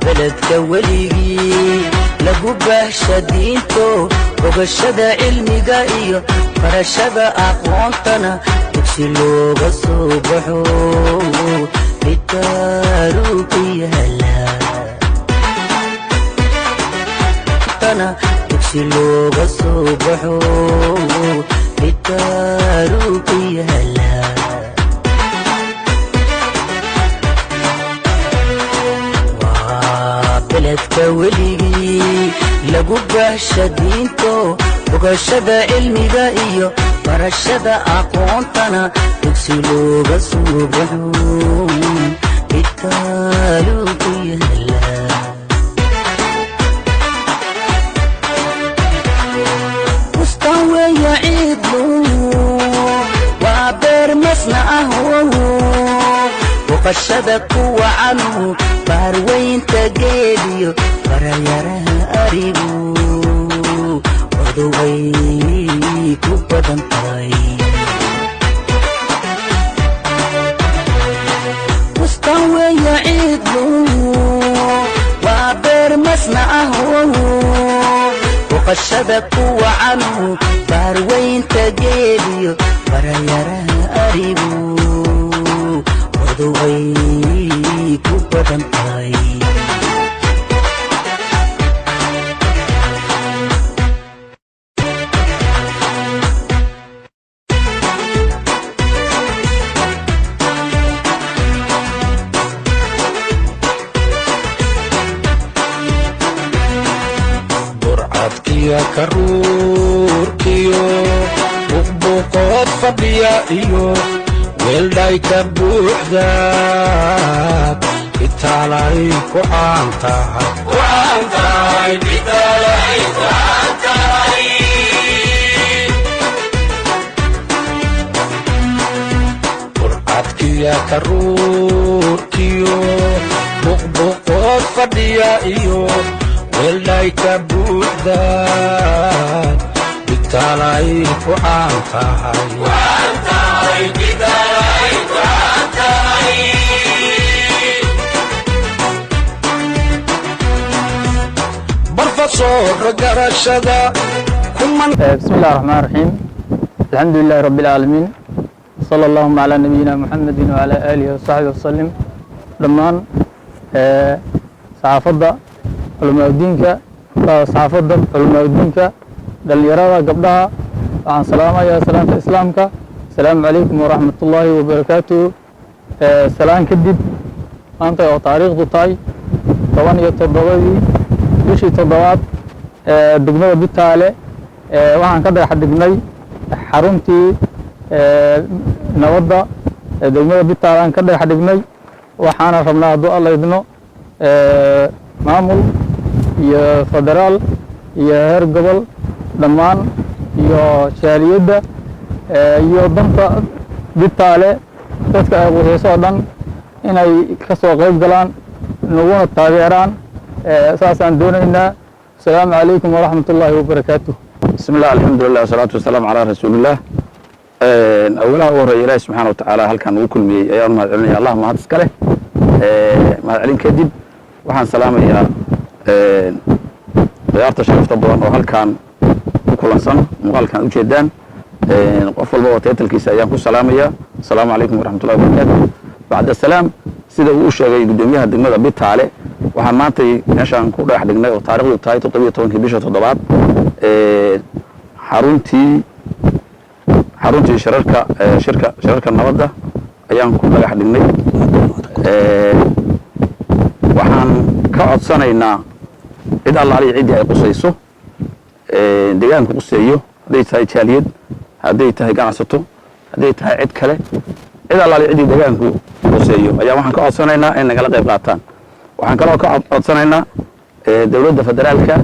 Beledka weligii lagu baahsha diinto, bogashada cilmiga iyo barashada aqoontana dugsi looga soo baxo bitaaluu ku yaala, dugsi looga soo baxo bitaaluu ku yaala. Waa beledka weligii lagu baahsha diinto, bogashada cilmiga iyo barashada aqoontana dugsi looga soo baxo bitaaluu ku yaala. Bustaan weeya ciidlu, waa beer masna ah, boqashada kuwa canu baarweynta geediyo barayaraha arigu odoway ku badan tahay. Bustaan weeya ciidlu, waa beer masna ah, boqashada kuwa canu baarweynta geediyo barayaraha arigu odoway ku badan tahay. Burcadkiya karuurkiyo buqbuqood fadhiya iyo weeldhay ka buuxdaad itaalay ku caan tahay. Burcadkiya karuurkiyo buqbuqood fadhiya iyo weeldhay ka buuxdaad bitaalay ku caan tahay. Barfasoora garashada kuman. بسم الله الرحمن الرحيم، الحمد لله رب العالمين، صلى اللهم على نبينا محمد وعلى آله وصحبه وسلم. Dhammaan saxaafadda, culamaaudiinka, saxaafadda, culamaaudiinka, dhalinyarada, gabdhaha, waxaan salaamayaa salaamta islaamka: asalaamu calaykum waraxmat ullaahi wabarakaatuhu. Salaan kadib, maanta oo taariikhdu tahay 17-dii bishii toddobaad, degmada Bitaale waxaan ka dhagax dhignay xaruntii nabadda degmada Bitaale aan ka dhagax dhignay. Waxaana rabnaa, hadduu Alla idno, maamul iyo federaal iyo heer gobol dhammaan iyo jaaliyadda iyo danta Bitaale dadka ay qusayso oo dhan inay ka soo qayb galaan, naguna taageeraan, saasaan doonaynaa. Asalaamu calaykum waraxmat ullaahi wabarakaatuh. Bismi illah, alxamdulilah, wasalaatu wasalaamu calaa rasuuliillah. Awalaha ugu horreya, Ilaahi subxana watacaala halkaan ugu kulmiyey ayaan mahad celinaya. Allah mahad iska leh. Mahad celin kadib, waxaan salaamayaa khiyaarta sharafta badan oo halkaan ku kulansan, muuqaalkan ujeedaan. Qof walba oo title-kiisa ayaan ku salaamaya: asalaamu calaykum waraxmatullahi wabarakaatu. Bacda salaam, sida uu u sheegay guddoomiyaha degmada Bitaale, waxaan maantay meeshaan ku dhagax dhignay oo taarikhdu tahay 17-kii bisha toddobaad xaruntii shirarka, shirka, shirarka nabadda ayaan ku dhagax dhignay. Waxaan ka codsanaynaa cid allaaliya ciddii ay qusayso, deegaanka quseeyo, hadday tahay jaaliyad, hadday tahay ganacsato, hadday tahay cid kale, cid allaaliya ciddii deegaanku quseeyo ayaa waxaan ka codsanaynaa in nagala qayb qaataan. Waxaan kaloo ka codsanaynaa dowladda federaalka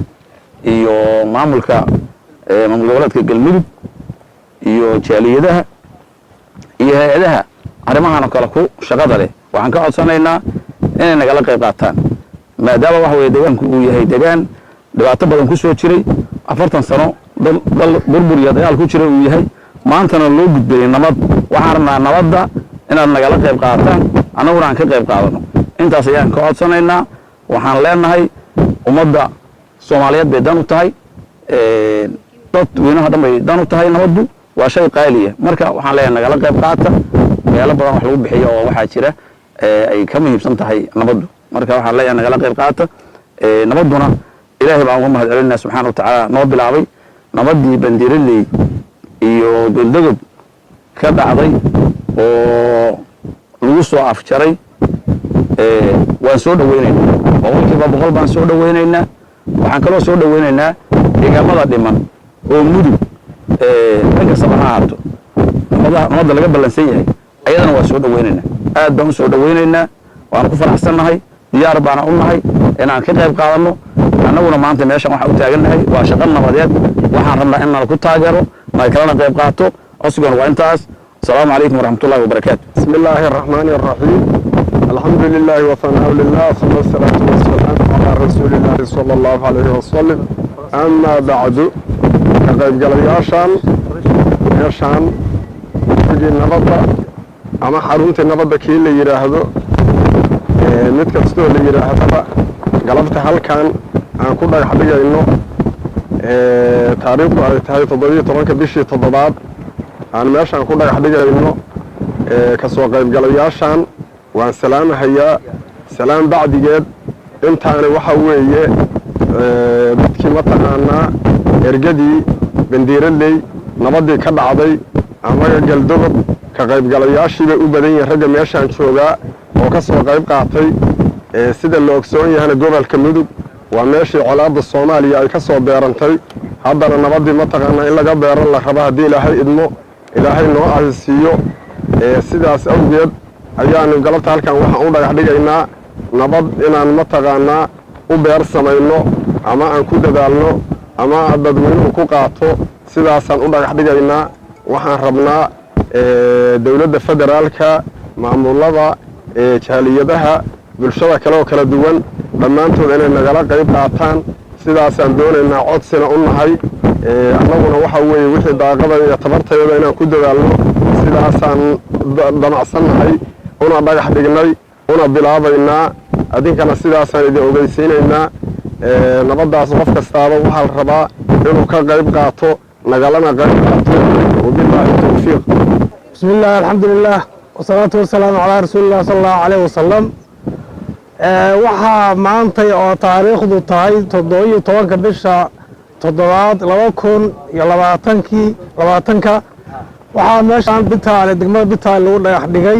iyo maamulka maamul goboleedka Galmudug iyo jaaliyadaha iyo hay-adaha arrimahan oo kale ku shaqada leh. Waxaan ka codsanaynaa inay nagala qayb qaataan, maadaama waxa weye deegaanku uu yahay deegaan dhibaato badan ku soo jiray, 40 sano dal burbur iyo dagaal ku jira uu yahay, maantana loo gudbayay nabad. Waxaan rabnaa nabadda inaad nagala qayb qaataan, annaguna aan ka qayb qaadano. Intaas ayaan ka codsanaynaa. Waxaan leenahay ummadda Soomaaliyeed bay dan u tahay, dadweynaha dhan bay dan u tahay. Nabaddu waa shay qaaliya. Marka waxaan leenahay nagala qayb qaata. Meelo badan wax lagu bixiyo oo waxaa jira ay ka muhiimsan tahay nabaddu. Marka waxaan leeyahay nagala qayb qaata. Nabadduna Ilaahay baan uga mahad celinaa subxaana wa tacaala noo bilaabay nabaddii Bandiiraley iyo Goldogob ka dhacday oo lagu soo afjaray. Waan soo dhaweynaynaa, 100% baan soo dhaweynaynaa. Waxaan kaloo soo dhaweynaynaa deegaamada dhiman oo Mudug dhan kastaba ha ahaato nabadda laga ballansan yahay, ayadana waan soo dhaweynaynaa, aad baan u soo dhaweynaynaa. Waan ku faraxsannahay, diyaar baana u nahay inaan ka qayb qaadanno. Annaguna maanta meeshan waxaan u taagannahay waa shaqo nabadeed. Waxaan rabnaa in nala ku taageero, nala kalena qayb qaato. Codsiguna waa intaas. Asalaamu calaykum waraxmatullahi wabarakaatu. بسم الله الرحمن الرحيم، الحمد لله وثناء لله، ثم الصلاة والسلام على رسول الله صلى الله عليه وسلم، أما بعد، ka qaybgalayaashan meeshaan gurigii nabadda ama xaruntii nabadda kii la yidhaahdo, mid kastoo la yidhaahdaba, galabta halkan aan ku dhagax dhigayno, taariikhdu ay tahay 17-ka bishii toddobaad, aan meeshaan ku dhagax dhigayno, kasoo qaybgalayaashan waan salaamahayaa. Salaam bacdigeed, intaani waxa weeye dadkii mataqaanaa ergadii Bandiiraley nabaddii ka dhacday amaga Galdogob ka qaybgalayaashii bay u badan yihiin ragga meeshaan joogaa oo ka soo qayb qaatay. Sida la ogsoon yahana, gobolka Mudug waa meeshii colaadda Soomaaliya ay ka soo beerantay. Haddana nabaddii mataqaanaa in laga beero la raba haddii Ilaahay idmo, Ilaahay noo ahisiiyo. Sidaas awgeed ayaanu galabta halkan waxaan u dhagax dhigaynaa nabad inaan mataqaanaa u beer samayno ama aan ku dadaalno ama dadweynuhu ku qaato. Sidaasaan u dhagax dhigaynaa. Waxaan rabnaa dowladda federaalka, maamulada, jaaliyadaha, bulshada kale oo kala duwan, dhammaantood inay nagala qayb qaataan. Sidaasaan doonaynaa, codsina u nahay. Annaguna waxa weeye wixii daaqada iyo tabartayada inaan ku dadaalno sidaasaan damacsannahay, una dhagax dhignay, una bilaabaynaa. Adinkana sidaasaan idin ogeysiinaynaa. Nabaddaas qof kastaaba waxaa la rabaa inuu ka qayb qaato, nagalana qayb qaato. Wabilaahi towfiiq. بسم الله، الحمد لله، والصلاة والسلام على رسول الله صلى الله عليه وسلم. Waxaa maantay oo taariikhdu tahay 17-ka bisha toddobaad 2020-kii 20-ka, waxaa meeshaan Bitaale, degmada Bitaale, lagu dhagax dhigay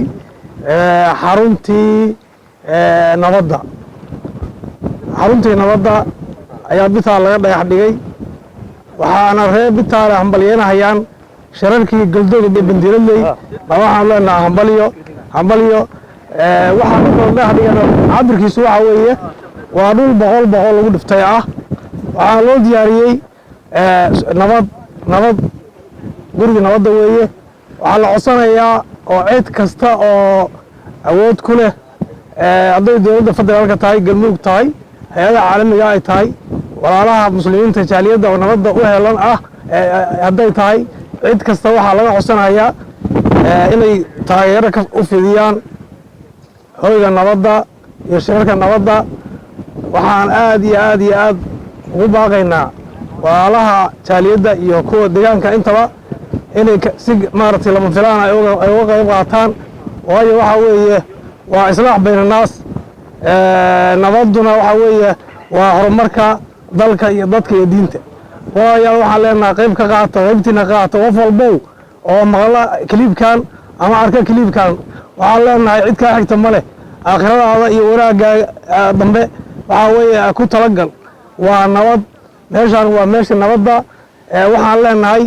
xaruntii nabadda. Xaruntii nabadda ayaa Bitaale laga dhagax dhigay. Waxaana reer Bitaale hambalyeynahayaan shirarkii Galdogob iyo Bandiiradley baa. Waxaan leenaha hambalyo, hambalyo. Waxaa dhulka dhagax dhigana cabirkiisu waxa weeye waa dhul 100 100 lagu dhiftay ah. Waxaa loo diyaariyey nabad, nabad, gurigii nabadda weeye. Waxaa la codsanayaa oo cid kasta oo awood ku leh, hadday dowladda federaalka tahay, Galmudug tahay, hay-adaha caalamiga ay tahay, walaalaha muslimiinta, jaaliyadda oo nabadda u helan ah hadday tahay, cid kasta waxaa laga codsanayaa inay taageero u fidiyaan hoyga nabadda iyo shirarka nabadda. Waxaan aad iyo aad iyo aad ugu baaqaynaa walaalaha jaaliyadda iyo kuwa deegaanka intaba inay si maaragtay lama filaan ay uga qayb qaataan, waayo waxaa weeye waa islaax bayna naas. Nabadduna waxaa weeye waa horumarka dalka iyo dadka iyo diinta. Walaalayaal, waxaan leenahay qayb ka qaata, qaybtiina qaata. Qof walbow oo maqla clip-kan ama arka clip-kan, waxaan leenahay cid kaa xigta ma leh. Aakhiradaada iyo wanaagaaga dambe waxaa weeye ku talagal. Waa nabad meeshaan, waa meesha nabadda. Waxaan leenahay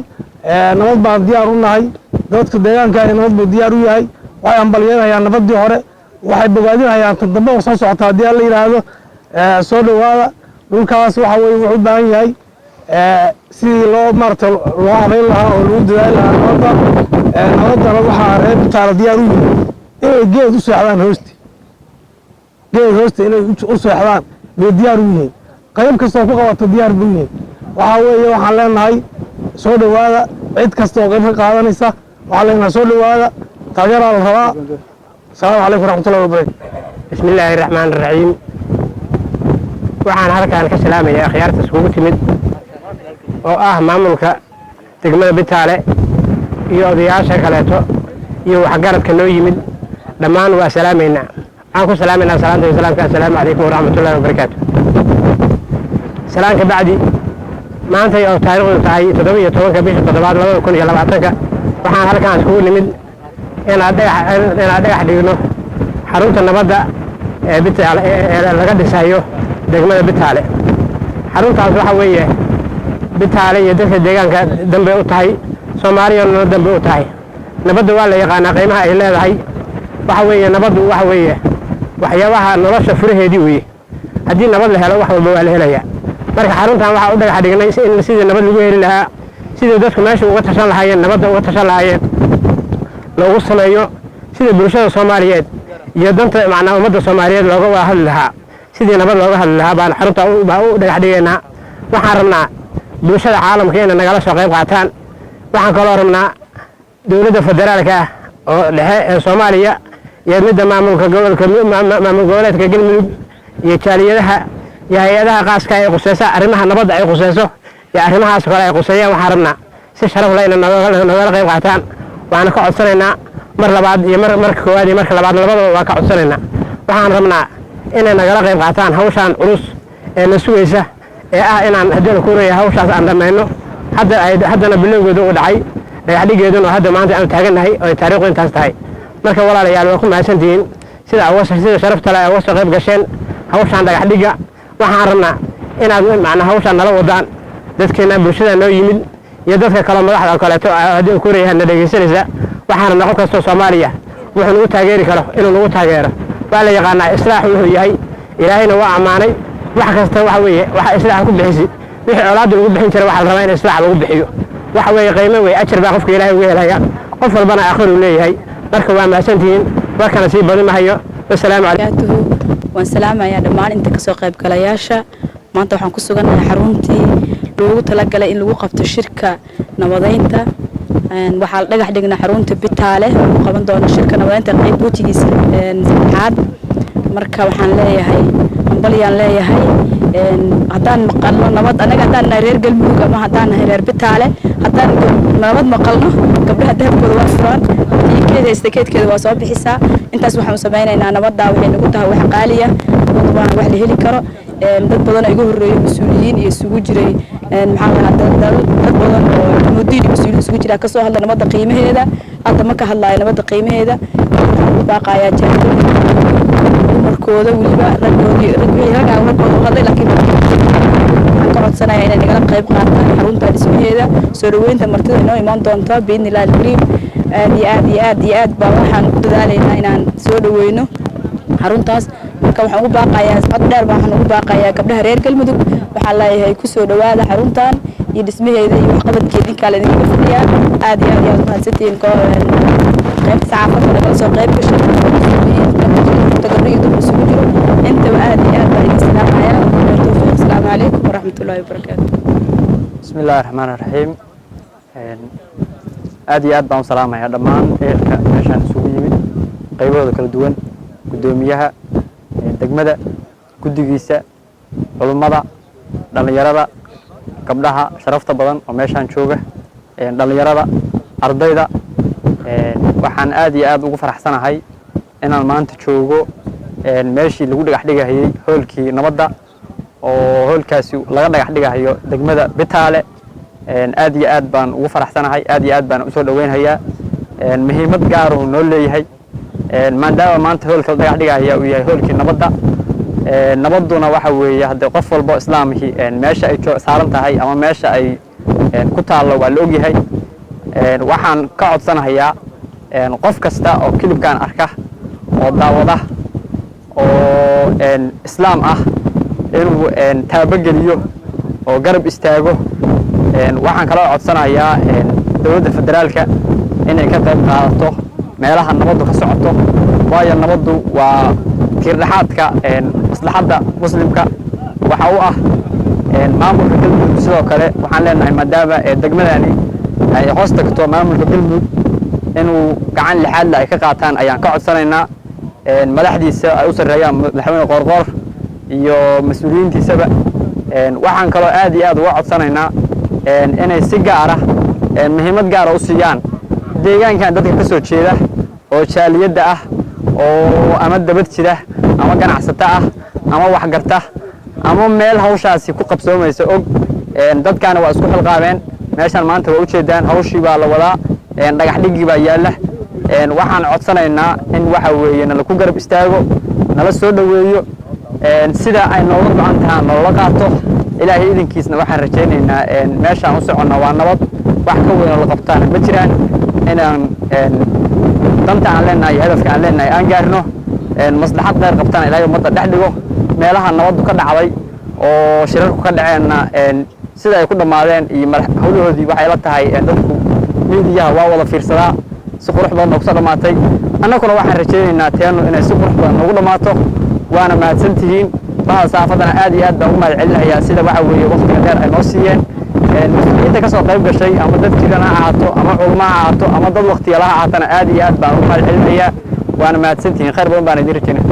nabad baan diyaar u nahay. Dadka deegaanka nabad buu diyaar u yahay. Waxay hambalyeynayaan nabaddii hore, waxay bogaadinayaan tan dambe oo soo socota haddii Alla yidhaahdo. Soo dhowaada. Dhulkaas waxa weye wuxuu u baahan yahay sidii loo maaragtay loo habayn lahaa oo lagu dadaali lahaa nabadda. Nabaddana waxaa reer Bitaala diyaar u yihiin inay geed u seexdaan hoosti, geed hoosta inay u seexdaan bay diyaar u yihiin. Qayb kastoo ku qabato diyaar buu yihiin. Waxaa weeye waxaan leenahay soo dhowaada. Cid kasta oo qayb ka qaadanaysa waxaan leenahay soo dhowaada, taageeraa la rabaa. Asalaamu calaykum waraxmatullahi wabarakatu. بسم الله الرحمن الرحيم. Waxaan halkaan ka salaamayaa akhyaarta iskugu timid oo ah maamulka degmada Bitaale iyo odayaasha kaleeto iyo waxgaradka noo yimid. Dhammaan waa salaamaynaa. Waxaan ku salaamaynaa salaanta islaamka: assalaamu calaykum waraxmatullahi wabarakaatu. Salaanka bacdi, maantay oo taariikhdu tahay 17-ka bisha toddobaad 2020-ka, waxaan halkaan iskugu nimid inaan dhagax dhigno xarunta nabadda ee Bitaale ee laga dhisayo degmada Bitaale. Xaruntaas waxa weeye Bitaale iyo dadka deegaanka dambe u tahay, Soomaaliyana dambe u tahay. Nabadda waa la yaqaanaa qiimaha ay leedahay. Waxa weeye nabaddu waxa weeye waxyaabaha nolosha furaheedii weeye. Haddii nabad la helo, wax walba waa la helayaa. Marka xaruntan waxaa u dhagax dhignay in sidii nabad lagu heli lahaa, sidii dadku meesha uga tashan lahaayeen, nabadda uga tashan lahaayeen loogu sameeyo, sidii bulshada Soomaaliyeed iyo danta macnaa ummadda Soomaaliyeed looga wada hadli lahaa, sidii nabad looga hadli lahaa baan xarunta baa u dhagax dhigaynaa. Waxaan rabnaa bulshada caalamka inay nagala soo qayb qaataan. Waxaan kaloo rabnaa dowladda federaalka ah oo dhexe ee Soomaaliya iyo midda maamulka gobolka, maamul goboleedka Galmudug, iyo jaaliyadaha iyo hay-adaha qaaska ay quseysa arrimaha nabadda ay quseyso iyo arrimahaas kale ay quseeyaan. Waxaan rabnaa si sharaf leh inay nogala qayb qaataan. Waana ka codsanaynaa mar labaad iyo mar marka koowaad iyo marka labaad, labadaba waa ka codsanaynaa. Waxaan rabnaa inay nagala qayb qaataan hawshaan culus ee na sugaysa ee ah inaan haddii la kuuraya hawshaas aan dhammayno. Hadda ay haddana bilowgeedu u dhacay, dhagaxdhigeeduna hadda maanta aanu taagannahay oo ay taariikhdu intaas tahay. Marka walaalayaal, waa ku mahadsantihiin sida sharafta leh ay uga soo qayb gasheen hawshaan dhagaxdhigga. Waxaan rabnaa inaad macnaa hawshaan nala wadaan dadkeena bulshada noo yimid iyo dadka kaleo madaxda oo kaleeto haddii uu kuurayahay na dhegaysanaysa. Waxaan rabnaa qof kastoo Soomaaliya wuxuu nagu taageeri karo inuu nagu taageero. Waa la yaqaanaa islaaxu wuxuu yahay, Ilaahayna waa ammaanay. Wax kasta waxa weeye waxa islaaxa ku bixisi, wixii colaadda lagu bixin jiray waxaa la rabaa in islaax lagu bixiyo. Waxa weeye qiimo wey, ajar baa qofka Ilaahay uga helaya, qof walbana aakhiruu leeyahay. Marka waa mahadsantihiin, warkana sii badin mahayo. Wasalaamu calaykum. Waan salaamayaa dhammaan inta kasoo qaybgalayaasha. Maanta waxaan ku sugannahay xaruntii loogu talagalay in lagu qabto shirka nabadeynta. Waxaa la dhagax dhignay xarunta Bitaale lagu qaban doono shirka nabadeynta qayb wejigiisa saddexaad. Marka waxaan leeyahay hambalyaan leeyahay. Haddaan maqalno nabad, annaga haddaan nahay reer Galmudug ama haddaan nahay reer Bitaale, haddaan nabad maqalno, gabdhaha dahabkooda waa furaan, tii keed haysta keedkeeda waa soo bixisaa. Intaas waxaan samaynaynaa nabaddaa waxay nagu tahay wax qaaliya, waa wax la heli karo. Dad badan oo iga horreeyay, mas-uuliyiin iyo isugu jiray, maxaa lahaa, dad badan oo mudiin iyo mas-uuliyiin isugu jira kasoo hadla nabadda qiimaheeda. Hadda ma ka hadlaayo nabadda qiimaheeda. Waxaan ugu baaqayaa jaaliyada dumarkooda, weliba raggoodii, raggaa raggooda u hadlay, laakiin waxaan ka codsanayaa inay nagala qayb qaataan xarunta dhismaheeda, soo dhaweynta martida inoo imaan doonto biidni illahi alkariim. Aad iyo aad iyo aad iyo aad baa waxaan ku dadaalaynaa inaan soo dhaweyno xaruntaas. Marka waxaan ugu baaqayaa cod dheer baa waxaan ugu baaqayaa gabdhaha reer Galmudug. Waxaan leeyahay ku soo dhawaada xaruntan iyo dhismaheeda iyo waxqabadkeeda inkaa la idinkaga fadhiyaa. Aad iyo aad iyo aad mahadsantihiin qaybta saxaafadda nagala soo qayb gashay, gabdho iyo dumar isugu jiro intaba. Aad iyo aad baa idin salaamaya. Tawfiiq. Asalaamu calaykum waraxmatullaahi wabarakaatu. Bismi illaahi raxmaan raxiim. Aad iyo aad baan u salaamayaa dhammaan ehelka meeshaan isugu yimid qaybahooda kala duwan: guddoomiyaha degmada, guddigiisa, culummada, dhallinyarada, gabdhaha sharafta badan oo meeshaan jooga, dhallinyarada, ardayda. Waxaan aad iyo aad ugu faraxsanahay inaan maanta joogo meeshii lagu dhagax dhigahayey hoolkii nabadda, oo hoolkaasi laga dhagax dhigahayo degmada Bitaale. Aad iyo aad baan ugu faraxsanahay, aad iyo aad baan usoo dhaweynhayaa. Muhiimad gaaruu noo leeyahay maadaama maanta hoolka la dhagax dhigahaya uu yahay hoolkii nabadda. Nabadduna waxa weeye haddee qof walbo islaamkii meesha ay saaran tahay ama meesha ay ku taallo waa la ogyahay. Waxaan ka codsanahayaa qof kasta oo kilibkan arka oo daawada oo islaam ah inuu taabageliyo oo garab istaago. Waxaan kaloo codsanayaa dowladda federaalka inay ka qayb qaadato meelaha nabaddu ka socoto, waayo nabaddu waa tiirdhexaadka maslaxadda muslimka waxa u ah. Maamulka Galmudug sidoo kale waxaan leenahay, maadaama degmadani ay hoos tagto maamulka Galmudug, inuu gacan lixaadle ay ka qaataan ayaan ka codsanaynaa, madaxdiisa ay u sarreeyaan madaxweyne Qoorqoor. Iyo mas-uuliyiintiisaba. Waxaan kaloo aad iyo aad uga codsanaynaa inay si gaar ah muhiimad gaara u siiyaan deegaankan dadka ka soo jeeda oo jaaliyadda ah oo ama dabad jira ama ganacsato ah ama waxgarta ama meel hawshaasi ku qabsoomaysa og. Dadkaana waa isku xilqaameen. Meeshaan maanta waa ujeedaan, hawshii baa la wadaa, dhagax dhigii baa yaalla. Waxaan codsanaynaa in waxa weeye nala ku garab istaago, nala soo dhoweeyo, sida ay nooga go-an tahaan noola qaato. Ilaahay idinkiisna waxaan rajaynaynaa meeshaan u soconna waa nabad, wax ka weyn oo la qabtaana ma jiraan, inaan danta aan leenahay iyo hadafka aan leenahay aan gaarno, maslaxad kheyr qabtana Ilaahay ummadda dhex dhigo. Meelaha nabaddu ka dhacday oo shirarku ka dhaceenna sida ay ku dhammaadeen iyo hawlahoodii waxay la tahay dadku miidiyaha waa wada fiirsadaa, si qurux badan oo kusoo dhammaatay. Annaguna waxaan rajaynaynaa teenu inay si qurux badan noogu dhammaato. Waana mahadsantihiin. Bahda saxaafaddana aad iyo aad baan ugu mahad celinayaa sida waxa weeye waqtiga dheer ay noo siiyeen. Mas-uuliyiinta ka soo qayb gashay, ama dad jiran ha ahaato ama culmo ha ahaato ama dad waqtiyala ha ahaatana, aad iyo aad baan ugu mahad celinayaa. Waana mahadsantihiin, khayr badan baan idin rajaynaya.